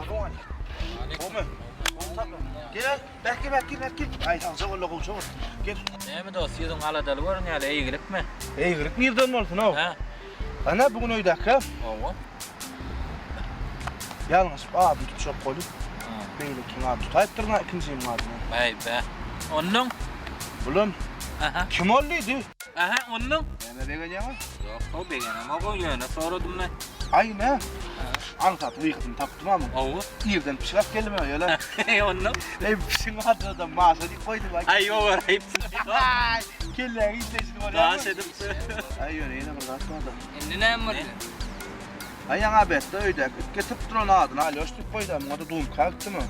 Gowmy? Gowy tapyň. Gel, bäk gel, bäk gel, bäk gel. Aý, sagja bol-la, gowja bol. Gel. Näme dost, ýüzüň aladaly görünýär, eýgilikmi? Eýgilik nirden bolsun-ow? Hä? Ana, bu gün öýdäkä. Hawa. Ýalňyşyp adyny tutjak bolup, beýlekiň adyny tutaýypdyryn-a, ikinjiniň adyny. Baý, bä. Onnoň? Bulam. Aha. Kim ol diýdi? Aha, onnoň? Näme begenýäň-a? Ýok-ow, begenemok-ow, ýöne soradym-da. Aý, nä? Aňsat wyhydyny tapdym-a muň. Hawa. Irden pişik alyp geldim öýe-le. Onnoň? Eý, pişigiň adyna-da Maşa diýip goýdum-aý. Aý, ýogarypsyň. Kelläňi işleýşini görýäňmi? Daş edipsiň. Aý, ýöne ýene bir zat bar-da. Indi näme boldy? Aý, ýaňy obedde öýdäki it getirip duran adyny Alýoş diýip goýdum, muňa-da dumka gitdimi?